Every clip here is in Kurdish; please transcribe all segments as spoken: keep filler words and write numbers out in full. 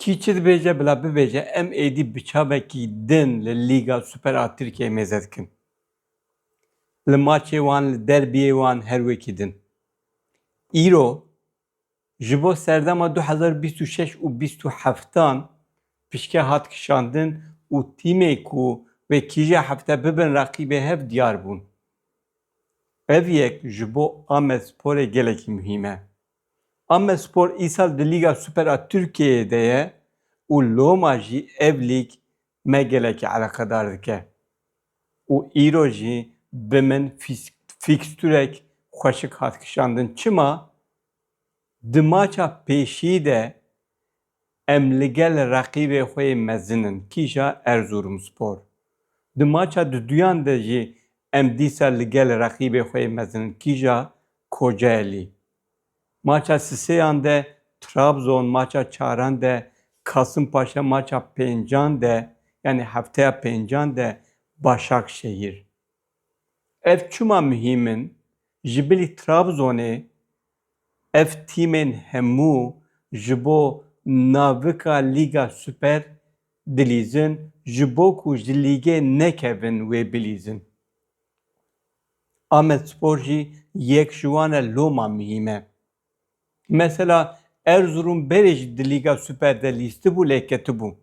Kî çi dibêje bila bibêje, em êdî bi çavekî din li Lîga Super a Tirkiyeyê mêze dikin. Li maçê wan, li derbiyê wan her wekî din. Îro ji bo serdema du hezar bîst û şeş û bîst û heftan pişke hat kişandin û tîmê ku wê kîja hefte bibin reqîbê hev diyar bûn. Ev yek ji bo Amedsporê gelekî muhîm e. Amedspor îsal di Lîga Super a Tirkiyeyê de ye û loma jî ev lîg me gelekî eleqedar dike. Û îro jî bi min fîs-, fîksturek xweşik hat kişandin. Çima? Di maça pêşî de em li gel reqîbê xwe yê mezin in, kîja Erzurumspor. Di maça duduyan de jî em dîsa li gel reqîbê xwe yê mezin in, kîja Kocaelî. Maça sisêyan de Trabzon, maça çaran de Kasımpaşa, maça pêncan de, yanî hefteya pêncan de Başakşehir. Ev çima muhîm in? Ji bilî Trabzonê ev tîmên hemû ji bo navika Lîga Super dilîzin, ji bo ku ji lîgê nekevin wê bilîzin. Amedspor jî yek ji wan e, loma muhîm e. Mesela Erzurum berê jî di Lîga Super de lîstibû, lê ketibû.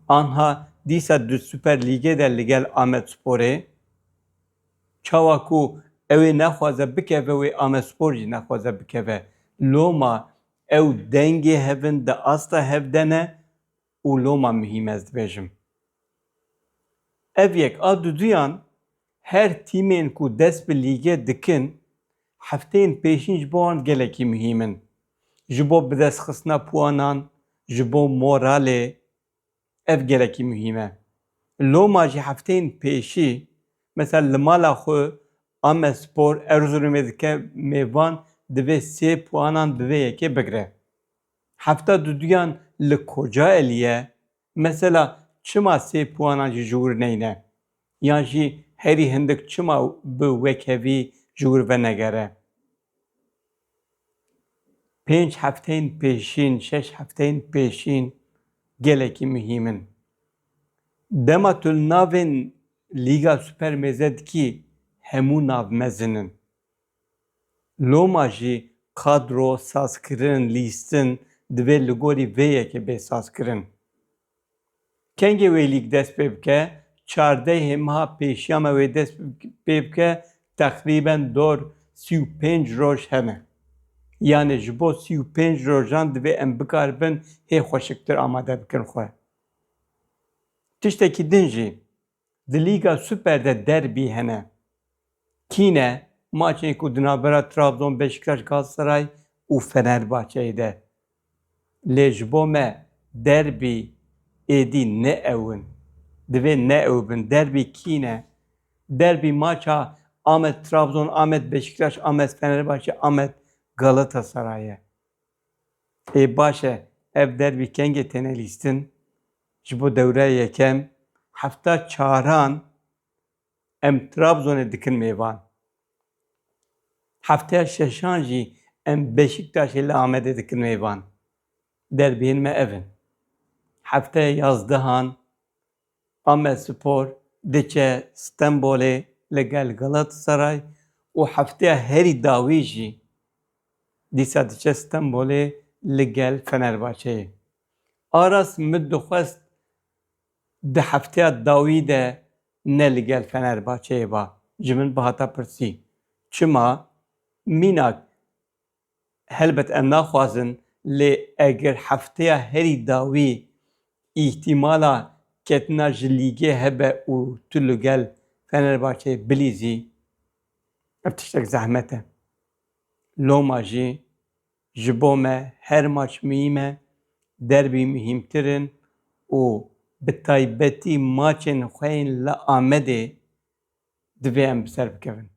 Anha dîsa di Super Lîgê de li gel Amedsporê, çawa ku ew ê nexwaze bikeve, wê Amedspor jî nexwaze bikeve. Loma ew dengê hev in, di asta hev de ne û loma muhîm ez dibêjim. Ev yek. A duduyan, her tîmên ku dest bi lîgê dikin, hefteyên pêşîn ji bo wan gelekî muhîm in. Ji bo bidestxistina puanan, ji bo moralê, ev gelekî muhîm e. Loma jî hefteyên pêşî, mesela li mala xwe Amedspor Erzurumê dike mêvan, divê sê puanan bi vê yekê bigre. Hefta duduyan li Kocaelî ye. Mesela çima sê puanan jî ji wir neyne? Yan jî herî hindik çima bi wekhevî ji wir venegere? Pênc hefteyên pêşîn, şeş hefteyên pêşîn gelekî muhîm in. Dema tu li navên Lîga Super mêze dikî, hemû nav mezin in. Loma jî kadro, sazkirin, lîstin divê li gorî vê yekê bê sazkirin. Kengê wê lîg dest pê bike? Çardehê meha pêşiya me wê dest pê bike, teqrîben dor sî û pênc roj hene. Yanê ji bo sî û pênc rojan divê em bikaribin hê xweşiktir amade bikin xwe. Tiştekî din jî, di Lîga Super de derbî hene. Kî ne? Maçên ku di navbera Trabzon, Beşiktaş, Galatasaray û Fenerbahçeyê de. Lê ji bo me derbî êdî ne ew in. Divê ne ew bin. Derbî kî ne? Derbî maça Amed Trabzon, Amed Beşiktaş, Amed Fenerbahçe, Amed Galatasaray e. Ê baş e, ev derbî kengê têne lîstin? Ji bo dewreya yekem, hefta çaran em Trabzonê dikin mêvan. Hefteya şeşan jî em Beşiktaşê li Amedê dikin mêvan. Derbiyên me ev in. Hefteya yazdehan Amedspor diçe Stenbolê li gel Galatasaray û hefteya herî dawî jî dîsa diçe Stenbolê li gel Fenerbahçeyê. Aras min dixwest di hefteya dawî de ne li gel Fenerbahçeyê ba. Ji min bihata pirsî. Çima? Mînak, helbet em naxwazin, lê eger hefteya herî dawî îhtîmala ketina ji lîgê hebe û tu li gel Fenerbahçeyê bilîzî, ev tiştek zehmet e. Loma jî ji bo me her maç muhîm e, derbî muhîmtir in û bi taybetî maçên xwe yên li Amedê divê em bi ser bikevin.